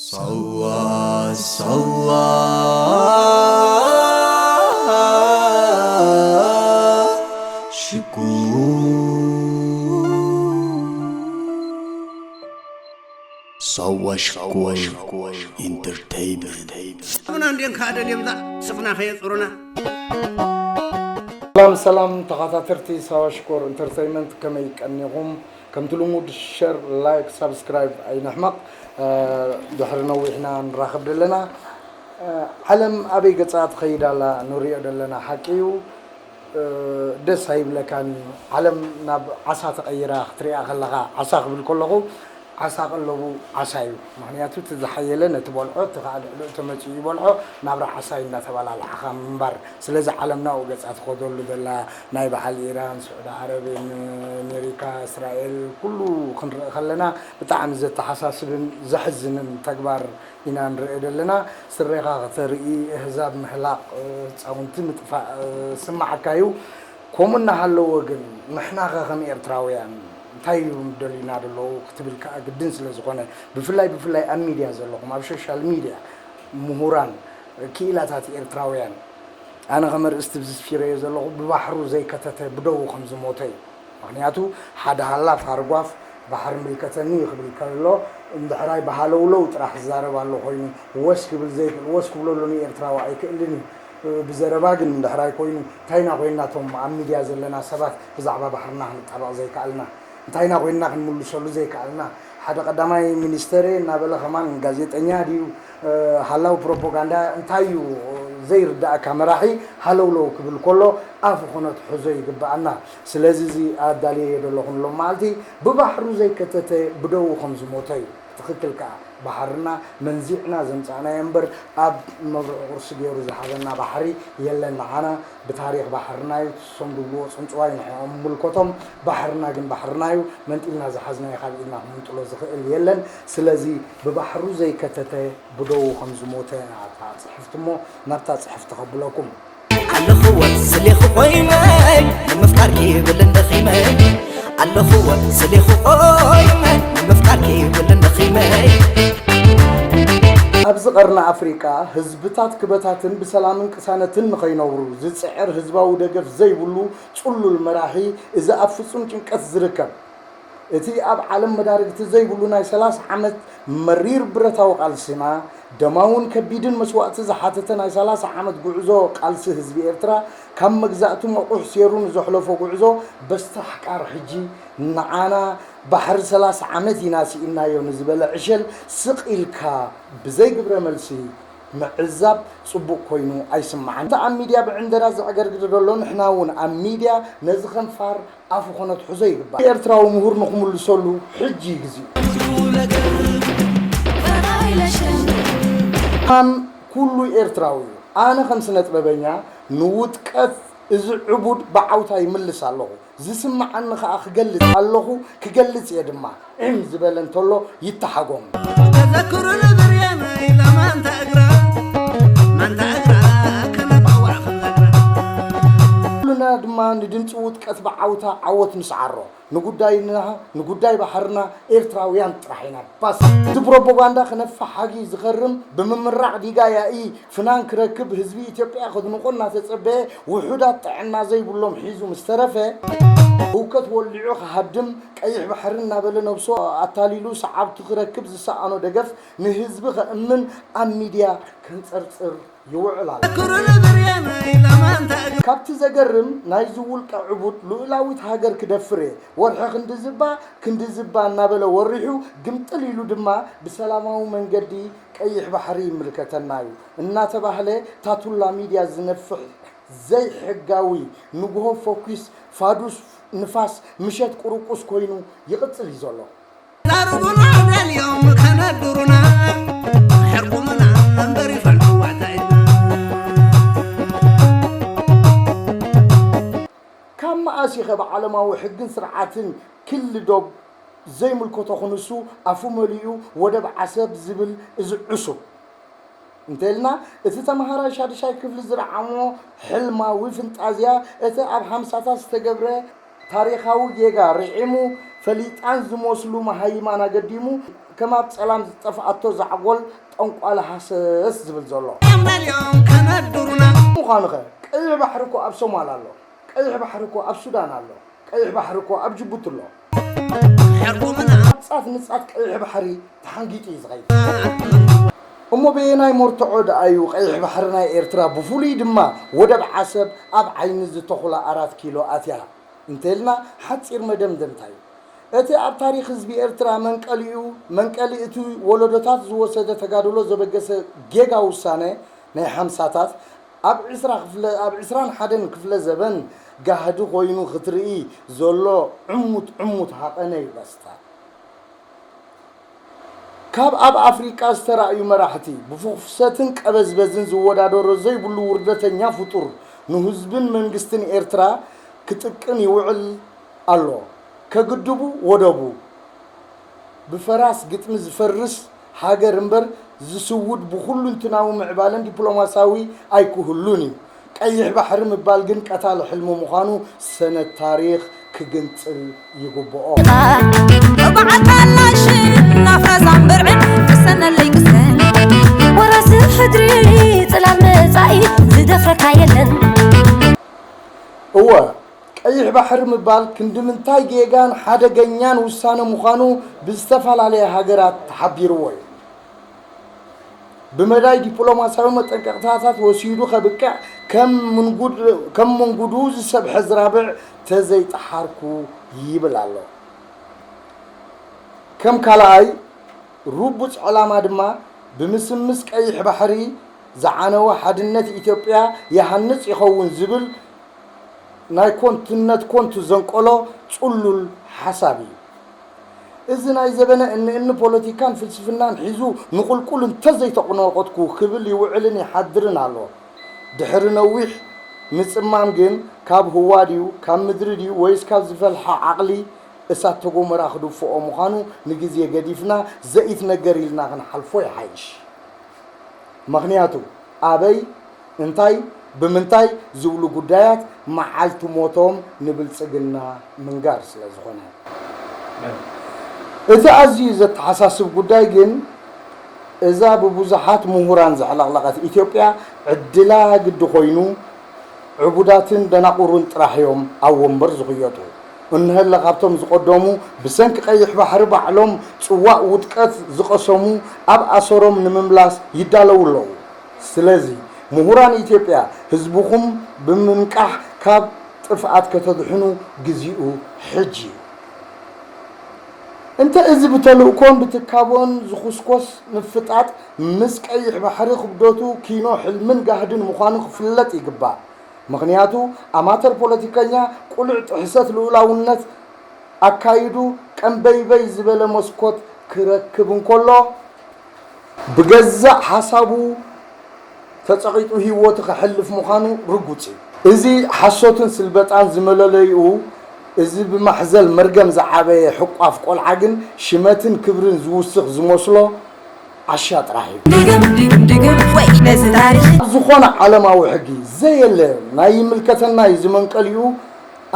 ሳዋ ሳዋ ሽኮር ሳዋ ሽኮር ኢንተርተይንመንት። ስፍና እንዴን ከኣ ደልዮም እዛ ስፍና ከየጽሩና። ሰላም ሰላም ተኸታተልቲ ሳዋ ሽኮር ኢንተርተይንመንት፣ ከመይ ቀኒኹም? ከምቲ ልሙድ ሸር፣ ላይክ፣ ሳብስክራይብ ኣይንሕመቕ። እ፣ ድሕሪ ነዊሕና ንራኸብ ደለና። እ፣ ዓለም ኣበይ ገጻ ትኸይድ ኣላ ንሪኦ ደለና ሓቂ እዩ። እ፣ ደስ ኣይብለካን እዩ። ዓለም ናብ ዓሳ ተቐይራ ክትሪኣ ከለኻ፣ ዓሳ ክብል ከለኹ ዓሳ ቀለቡ ዓሳ እዩ። ምኽንያቱ እቲ ዝሓየለ ነቲ በልዖ፣ እቲ ኸኣ ልዕሊኡ ተመጺኡ ይበልዖ፣ ናብራ ዓሳ እዩ እናተበላልዓኻ ምንባር። ስለዚ ዓለም ናብኡ ገጻ ትኸደሉ ዘላ ናይ በዓል ኢራን፣ ስዑዲ ዓረብን፣ ኣሜሪካ፣ እስራኤል ኩሉ ክንርኢ ከለና ብጣዕሚ ዘተሓሳስብን ዘሕዝንን ተግባር ኢና ንርኢ ዘለና። ስሬኻ ከተርኢ፣ ኣህዛብ ምሕላቕ፣ ህጻውንቲ ምጥፋእ፣ ስማዓካ እዩ። ከምኡ እናሃለወ ግን ንሕናኸ ከም ኤርትራውያን እንታይ እዮም ደልዩና ዘለዉ ክትብል ከኣ ግድን ስለ ዝኾነ፣ ብፍላይ ብፍላይ ኣብ ሚድያ ዘለኹም፣ ኣብ ሶሻል ሚድያ ምሁራን፣ ክኢላታት ኤርትራውያን፣ ኣነ ከም ኣርእስቲ ብዝስፊረዮ ዘለኹ ብባሕሩ ዘይከተተ ብደዉ ከም ዝሞተ እዩ። ምኽንያቱ ሓደ ሃላፍ ሃርጓፍ ባሕሪ ምልከተኒ ክብል ከሎ እንድሕራይ ብሃለውለው ጥራሕ ዝዛረብ ኣሎ ኮይኑ ወስ ክብል ዘይክእል፣ ወስ ክብሎ ኣሎ ንኤርትራዊ ኣይክእልን እዩ። ብዘረባ ግን እንድሕራይ ኮይኑ እንታይና ኮይንና እቶም ኣብ ሚድያ ዘለና ሰባት ብዛዕባ ባሕርና ክንጣበቕ ዘይከኣልና? እንታይና ኮይንና ክንምልሰሉ ዘይከኣልና? ሓደ ቀዳማይ ሚኒስተር እየ እናበለ ከማን ጋዜጠኛ ድዩ? እ፣ ሃላው ፕሮፓጋንዳ እንታይ እዩ? ዘይርዳእካ መራሒ ሃለውለው ክብል ከሎ ኣፉ ክነትሕዞ ይግብኣና። ስለዚ እዚ ኣዳልየዮ ዘለኹ ንሎም መዓልቲ ብባሕሩ ዘይከተተ ብደዉ ከም ዝሞተ እዩ። ትኽክል ከኣ ባሕርና መንዚዕና ዘምጻእናዮ እምበር ኣብ መብርዕ ቁርሲ ገይሩ ዝሃበና ባሕሪ የለን። ንዓና ብታሪኽ ባሕርና እዩ። እሶም ዝብልዎ ጽንጽዋይ ንዕኦም ምልከቶም። ባሕርና ግን ባሕርና እዩ። መንጢልና ዝሓዝናዮ ካብ ኢድና ክምንጥሎ ዝኽእል የለን። ስለዚ ብባሕሩ ዘይከተተ ብደዉ ከም ዝሞተ እታ ጽሕፍቲ እሞ ናብታ ጽሕፍቲ ከብለኩም። ኣለኹ ወስሌኹ ኮይመይ ንምፍቃርኪ ይብል እንደኺመይ ኣለኹ ወስሌኹ ኮይመይ ንምፍቃርኪ ይብል እንደኺመይ ኣብዚ ቀርኒ ኣፍሪቃ ህዝብታት ክበታትን ብሰላምን ቅሳነትን ንኸይነብሩ ዝጽዕር ህዝባዊ ደገፍ ዘይብሉ ጽሉል መራሒ፣ እዚ ኣብ ፍጹም ጭንቀት ዝርከብ፣ እቲ ኣብ ዓለም መዳርግቲ ዘይብሉ ናይ ሰላሳ ዓመት መሪር ብረታዊ ቃልስና፣ ደማውን ከቢድን መስዋእቲ ዝሓተተ ናይ ሰላሳ ዓመት ጉዕዞ ቃልሲ ህዝቢ ኤርትራ፣ ካብ መግዛእቲ መቑሕ ሴሩ ንዘሕለፎ ጉዕዞ በስቲ ኣሕቃር ሕጂ ንዓና ባሕሪ ሰላሳ ዓመት ኢና ስኢንናዮ ንዝበለ ዕሸል ስቕ ኢልካ ብዘይ ግብረ መልሲ ምዕዛብ ጽቡቕ ኮይኑ ኣይስምዓን። እቲ ኣብ ሚድያ ብዕንደራ ዘዕገርግር ዘሎ ንሕና እውን ኣብ ሚድያ ነዚ ከንፋር ኣፉ ከነትሕዞ ይግባእ። ኤርትራዊ ምሁር ንኽምልሰሉ ሕጂ እዩ ግዜኡ። ማን ኩሉ ኤርትራዊ እዩ። ኣነ ከም ስነ ጥበበኛ ንውድቀት እዚ ዕቡድ ብዓውታ ይምልስ ኣለኹ። ዝስምዓኒ ከኣ ክገልጽ ኣለኹ፣ ክገልጽ እየ ድማ። ዒም ዝበለ እንተሎ ይተሓጎም። ተዘክሩ ንብርያና ኢላ ማንታ እግራ፣ ማንታ እግራ ከነባዋዕ ከም ዘግራ። ኩልና ድማ ንድምጺ ውድቀት ብዓውታ ዓወት ንስዓሮ። ንጉዳይና፣ ንጉዳይ ባሕርና ኤርትራውያን ጥራሕ ኢና። ባስ። እዚ ፕሮፓጋንዳ ክነፍሕ ሓጊ ዝኸርም ብምምራቕ ዲጋ ያኢ ፍናን ክረክብ ህዝቢ ኢትዮጵያ ከድንቖ እናተጸበየ ውሑዳት ጥዕና ዘይብሎም ሒዙ ምስ ተረፈ፣ ህውከት ወሊዑ ክሃድም ቀይሕ ባሕሪ እናበለ ነብሱ ኣታሊሉ ሰዓብቱ ክረክብ ዝሰኣኖ ደገፍ ንህዝቢ ከእምን ኣብ ሚድያ ከንጸርጽር ይውዕል ኣሎ። ኩሩ ንብርያና ኢላ ማንታ እግሪ። ካብቲ ዘገርም ናይዚ ውልቀ ዕቡድ ልኡላዊት ሃገር ክደፍር እየ፣ ወርሒ ክንዲ ዝባ ክንዲ ዝባ እናበለ ወሪሑ ግምጥል ኢሉ ድማ ብሰላማዊ መንገዲ ቀይሕ ባሕሪ ይምልከተና እዩ እናተባህለ ታቱላ ሚድያ ዝነፍሕ ዘይሕጋዊ ንግሆ ፎኪስ ፋዱስ ንፋስ ምሸት ቁርቁስ ኮይኑ ይቕጽል እዩ ዘሎ። ዛርቡና ደልዮም ከነድሩና ሕርቁምና እምበር ይፈልጥዋ እንታይ ኢልና። ካብ መኣስ ኢኸ ብዓለማዊ ሕግን ስርዓትን ክሊ ዶብ ዘይምልከቶ ክንሱ ኣፉ መሊኡ ወደብ ዓሰብ ዝብል እዚ ዕሱብ? እንተልና እቲ ተምሃራይ ሻድሻይ ክፍሊ ዝረዓሞ ሕልማዊ ፍንጣዝያ እቲ ኣብ ሓምሳታት ዝተገብረ ታሪኻዊ ጌጋ ርዒሙ ፈሊጣን ዝመስሉ መሃይማን ኣገዲሙ ከም ኣብ ጸላም ዝጠፍኣቶ ዛዕጎል ጠንቋሊ ሃሰስ ዝብል ዘሎ። ምዃኑኸ ቀይሕ ባሕሪ እኮ ኣብ ሶማል ኣሎ፣ ቀይሕ ባሕሪ እኮ ኣብ ሱዳን ኣሎ፣ ቀይሕ ባሕሪ እኮ ኣብ ጅቡቲ ኣሎ። ኣብ ጻት ንጻት ቀይሕ ባሕሪ ተሓንጊጡ እዩ ዝኸይድ። እሞ በየናይ መርትዖ ደኣ እዩ ቀይሕ ባሕሪ ናይ ኤርትራ ብፍሉይ ድማ ወደብ ዓሰብ ኣብ ዓይኒ ዝተኹላ ኣራት ኪሎ ኣትያ እንተልና ሓጺር መደምደምታ እዩ። እቲ ኣብ ታሪኽ ህዝቢ ኤርትራ መንቀሊኡ፣ መንቀሊ እቲ ወለዶታት ዝወሰደ ተጋድሎ ዘበገሰ ጌጋ ውሳነ ናይ ሓምሳታት ኣብ ዕስራ ክፍለ፣ ኣብ ዕስራን ሓደን ክፍለ ዘበን ጋህዲ ኮይኑ ክትርኢ ዘሎ ዕሙት ዕሙት ሃቐነ ይበስታ። ካብ ኣብ ኣፍሪቃ ዝተራእዩ መራሕቲ ብፍኹፍሰትን ቀበዝበዝን ዝወዳደሮ ዘይብሉ ውርደተኛ ፍጡር ንህዝብን መንግስትን ኤርትራ ክጥቅን ይውዕል ኣሎ። ከግድቡ ወደቡ ብፈራስ ግጥሚ ዝፈርስ ሃገር እምበር ዝስውድ ብኹሉንትናዊ ምዕባለን ዲፕሎማሲያዊ ኣይክህሉን እዩ። ቀይሕ ባሕሪ ምባል ግን ቀታሊ ሕልሚ ምዃኑ ሰነድ ታሪኽ ክግንጽል ይግብኦ። በዓል ካላሽን ናፍራዛን ብርዕን ቅሰነለይ ቅሰን። ወራሲ ሕድሪ ጽላል መጻኢ ዝደፍረካ የለን። እወ፣ ቀይሕ ባሕሪ ምባል ክንዲ ምንታይ ጌጋን ሓደገኛን ውሳነ ምዃኑ ብዝተፈላለየ ሃገራት ተሓቢርዎ እዩ። ብመዳይ ዲፕሎማሲያዊ መጠንቀቕታታት ወሲዱ ከብቅዕ ከም ምንጉድ-፣ ከም መንጉዱ ዝሰብሐ ዝራብዕ ተዘይጠሓርኩ ይብል ኣሎ። ከም ካልኣይ ርቡጽ ዕላማ ድማ ብምስምስ ቀይሕ ባሕሪ ዝዓነወ ሓድነት ኢትዮጵያ ይሃንጽ ይኸውን ዝብል ናይ ኮንትነት ኮንቱ ዘንቀሎ ጽሉል ሓሳብ እዩ። እዚ ናይ ዘበነ እንእኒ ፖለቲካን ፍልስፍናን ሒዙ ንቁልቁል እንተዘይተቆናቆጥኩ ክብል ይውዕልን ይሓድርን ኣሎ። ድሕሪ ነዊሕ ምጽማም ግን ካብ ህዋ ድዩ፣ ካብ ምድሪ ድዩ፣ ወይስ ካብ ዝፈልሐ ዓቕሊ እሳተ ጎመራ ክድፍኦ ምዃኑ ንግዜ ገዲፍና ዘኢትነገር ኢልና ክንሓልፎ ይሓይሽ። ምኽንያቱ ኣበይ፣ እንታይ፣ ብምንታይ ዝብሉ ጉዳያት መዓልቲ ሞቶም ንብልጽግና ምንጋር ስለ ዝኾነ። እቲ ኣዝዩ ዘተሓሳስብ ጉዳይ ግን እዛ ብብዙሓት ምሁራን ዘዕለቕለቐት ኢትዮጵያ ዕድላ ግዲ ኮይኑ ዕቡዳትን ደናቑርን ጥራሕ እዮም ኣብ ወንበር ዝኽየጡ። እንሀለ ካብቶም ዝቐደሙ ብሰንኪ ቀይሕ ባሕሪ ባዕሎም ጽዋእ ውድቀት ዝቐሰሙ ኣብ ኣሰሮም ንምምላስ ይዳለዉ ኣለዉ። ስለዚ ምሁራን ኢትዮጵያ ህዝብኹም ብምንቃሕ ካብ ጥፍኣት ከተድሕኑ ግዚኡ ሕጂ እዩ። እንተ እዚ ብተልእኮን ብትካቦን ዝኹስኮስ ምፍጣጥ ምስ ቀይሕ ባሕሪ ክብደቱ ኪኖ ሕልምን ጋህድን ምዃኑ ክፍለጥ ይግባእ። ምኽንያቱ ኣማተር ፖለቲከኛ ቁሉዕ ጥሕሰት ልኡላውነት ኣካይዱ ቀንበይበይ ዝበለ መስኮት ክረክብ እንከሎ ብገዛእ ሓሳቡ ተጸቒጡ ህይወቱ ከሕልፍ ምዃኑ ርጉጽ እዩ። እዚ ሓሶትን ስልበጣን ዝመለለይኡ፣ እዚ ብማሕዘል መርገም ዝዓበየ ሕቋፍ ቆልዓ ግን ሽመትን ክብርን ዝውስኽ ዝመስሎ ዓሻ ጥራሕ እዩ። ድግም ድግም ድግም ወይ ነዚ ታሪኽ። ኣብ ዝኾነ ዓለማዊ ሕጊ ዘየለ ናይ ይምልከተና እዩ ዝመንቀሊኡ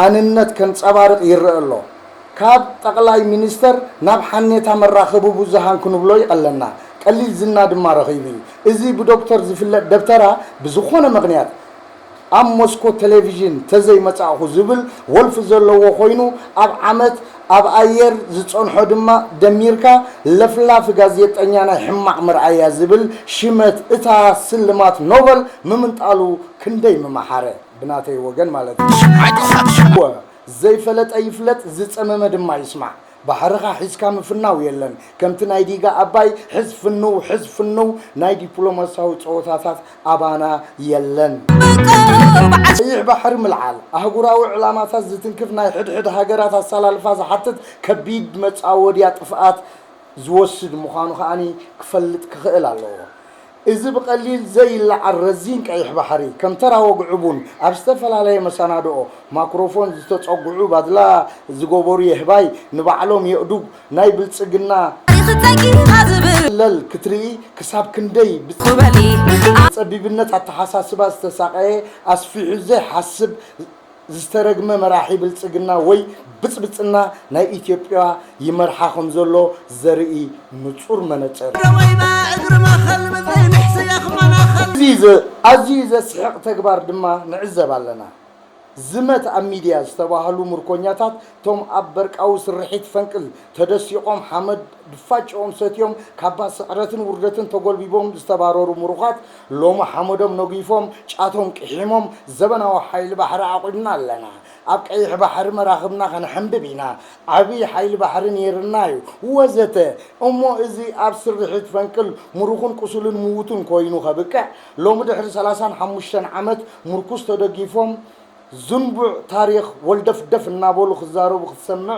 ኣንነት ከንጸባርቕ ይረአ ኣሎ። ካብ ጠቕላይ ሚኒስተር ናብ ሓኔታ መራኸቢ ብዙሃን ክንብሎ ይቐለና። ቀሊል ዝና ድማ ረኺቡ እዩ። እዚ ብዶክተር ዝፍለጥ ደብተራ ብዝኾነ ምኽንያት ኣብ ሞስኮ ቴሌቪዥን ተዘይመጻእኹ ዝብል ወልፊ ዘለዎ ኮይኑ ኣብ ዓመት ኣብ ኣየር ዝጸንሖ ድማ ደሚርካ ለፍላፊ ጋዜጠኛ ናይ ሕማቕ መርኣያ ዝብል ሽመት እታ ስልማት ኖበል ምምንጣሉ ክንደይ ምመሓረ። ብናተይ ወገን ማለት እዩ። ዘይፈለጠ ይፍለጥ፣ ዝጸመመ ድማ ይስማዕ። ባሕርኻ ሒዝካ ምፍናው የለን። ከምቲ ናይ ዲጋ ኣባይ ሕዝ ፍንው፣ ሕዝ ፍንው ናይ ዲፕሎማሲያዊ ጸወታታት ኣባና የለን። ቀይሕ ባሕሪ ምልዓል፣ ኣህጉራዊ ዕላማታት ዝትንክፍ ናይ ሕድሕድ ሃገራት ኣሰላልፋ ዝሓትት ከቢድ መጻወድያ ጥፍኣት ዝወስድ ምዃኑ ከኣ ክፈልጥ ክኽእል ኣለዎ። እዚ ብቐሊል ዘይለዓል ረዚን ቀይሕ ባሕሪ፣ ከም ተራ ወግዒ ቡን፣ ኣብ ዝተፈላለየ መሰናድኦ ማክሮፎን ዝተጸግዑ ባድላ ዝገበሩ የህባይ ንባዕሎም የእዱግ ናይ ብልጽግና ይኽጸጊ ዝብል ለል ክትርኢ ክሳብ ክንደይ ብጸ-፣ ክበሊ ጸቢብነት ኣተሓሳስባ ዝተሳቐየ ኣስፊሑ ዘይሓስብ ዝተረግመ መራሒ ብልጽግና ወይ ብጽብጽና ናይ ኢትዮጵያ ይመርሓ ከም ዘሎ ዘርኢ ንጹር መነጽር። ደወይባ እግሪ መኸል ምድሪ ንሕስያ ክመናኸል። እዚ ዘ-፣ ኣዝዩ ዘስሕቕ ተግባር ድማ ንዕዘብ ኣለና። ዝመት ኣብ ሚድያ ዝተባህሉ ምርኮኛታት፣ ቶም ኣብ በርቃዊ ስርሒት ፈንቅል ተደሲቖም ሓመድ ድፋጭኦም ሰትዮም ካባ ስዕረትን ውርደትን ተጎልቢቦም ዝተባረሩ ምሩኻት፣ ሎሚ ሓመዶም ነጊፎም ጫቶም ቅሒሞም ዘበናዊ ሓይሊ ባሕሪ ዓቑድና ኣለና። ኣብ ቀይሕ ባሕሪ መራኽብና ከነሐንብብ ኢና። ዓብዪ ሓይሊ ባሕሪ ነይርና እዩ ወዘተ። እሞ እዚ ኣብ ስርሒት ፈንቅል ምሩኽን ቁሱልን ምዉትን ኮይኑ ከብቅዕ፣ ሎሚ ድሕሪ ሰላሳን ሓሙሽተን ዓመት ምርኩስ ተደጊፎም ዝንቡዕ ታሪኽ ወልደፍደፍ እናበሉ ክዛረቡ ክትሰምዕ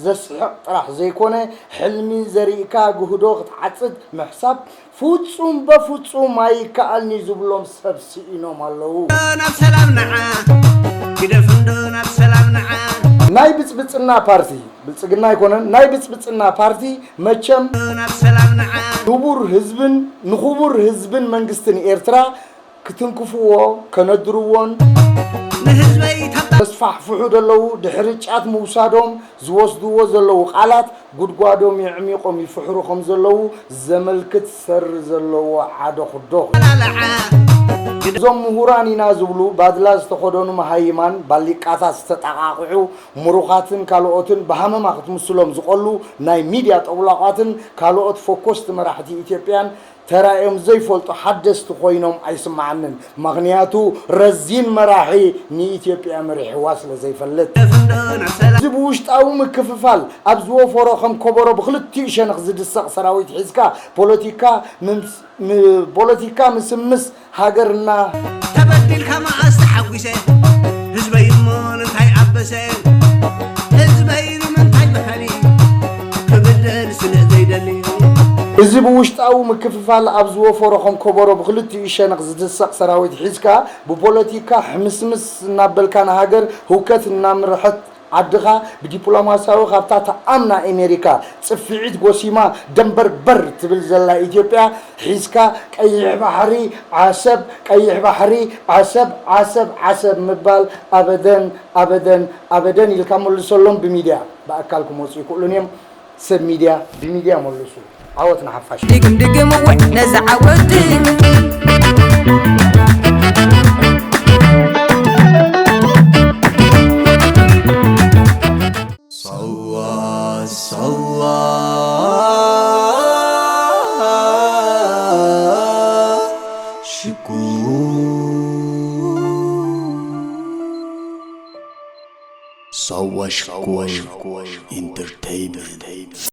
ዘስሕቕ ጥራሕ ዘይኮነ፣ ሕልሚ ዘሪእካ ግህዶ ክትዓጽድ ምሕሳብ ፍጹም በፍጹም ኣይከኣልኒ ዝብሎም ሰብ ስኢኖም ኣለዉ። ናብ ሰላም ንዓ፣ ግደፍ እንዶ ናብ ሰላም ንዓ። ናይ ብጽብጽና ፓርቲ፣ ብልጽግና ኣይኮነን፣ ናይ ብጽብጽና ፓርቲ መቸም ናብ ሰላም ንዓ። ክቡር ህዝብን፣ ንክቡር ህዝብን መንግስትን ኤርትራ ክትንክፍዎ፣ ከነድርዎን ንህዝበይ ተባ- ተስፋሕፍሑ ዘለዉ ድሕሪ ጫት ምውሳዶም ዝወስድዎ ዘለዉ ቃላት ጉድጓዶም የዕሚቖም ይፍሕሩ ከም ዘለዉ ዘመልክት ሰሪ ዘለዎ ሓደ ኩዶ። ላልዓ። እዞም ምሁራን ኢና ዝብሉ ባድላ ዝተኸደኑ መሃይማን ባሊቃታት ዝተጠቓቕዑ ምሩኻትን ካልኦትን ብሃመማ ክትምስሎም ዝቐሉ ናይ ሚድያ ጠውላቋትን ካልኦት ፈኮስቲ መራሕቲ ኢትዮጵያን ተራእዮም ዘይፈልጡ ሓደስቲ ኮይኖም ኣይስምዓንን። ምኽንያቱ ረዚን መራሒ ንኢትዮጵያ መሪሕዋ ስለ ዘይፈልጥ። እዚ ብውሽጣዊ ምክፍፋል ኣብ ዝወፈሮ ከም ከበሮ ብክልቲኡ ሸነኽ ዝድሰቕ ሰራዊት ሒዝካ ፖለቲካ ምምስ-፣ ም-፣ ፖለቲካ ምስምስ ሃገርና ተበዲልካ መኣስ ተሓጒሰ ህዝበይ እሞ እንታይ ኣበሰ ህዝበይ ንምንታይ ብኸሊ ክብደል ስለ ዘይደሊ እዚ ብውሽጣዊ ምክፍፋል ኣብ ዝወፈሮ ከም ከበሮ ብክልቲኡ ሸነኽ ዝድሰቕ ሰራዊት ሒዝካ ብፖለቲካ ሕምስምስ እናበልካ ንሃገር ህውከት እናምርሐት ዓድኻ ብዲፕሎማስያዊ ካብታ ተኣምና ኣሜሪካ ጽፍዒት ጎሲማ ደንበርበር ትብል ዘላ ኢትዮጵያ ሒዝካ ቀይሕ ባሕሪ ዓሰብ፣ ቀይሕ ባሕሪ ዓሰብ፣ ዓሰብ፣ ዓሰብ ምባል ኣበደን፣ ኣበደን፣ ኣበደን ኢልካ መልሰሎም። ብሚድያ ብኣካል ክመፁ ይክእሉን እዮም። ሰብ ሚድያ ብሚድያ መልሱ። ዓወት ንሓፋሽ። ድግም ድግም እወ ነዛ ዓወት ሳዋ ሳዋ ሽኮር ሳዋ ሽኮር ኢንተርቴይንመንት።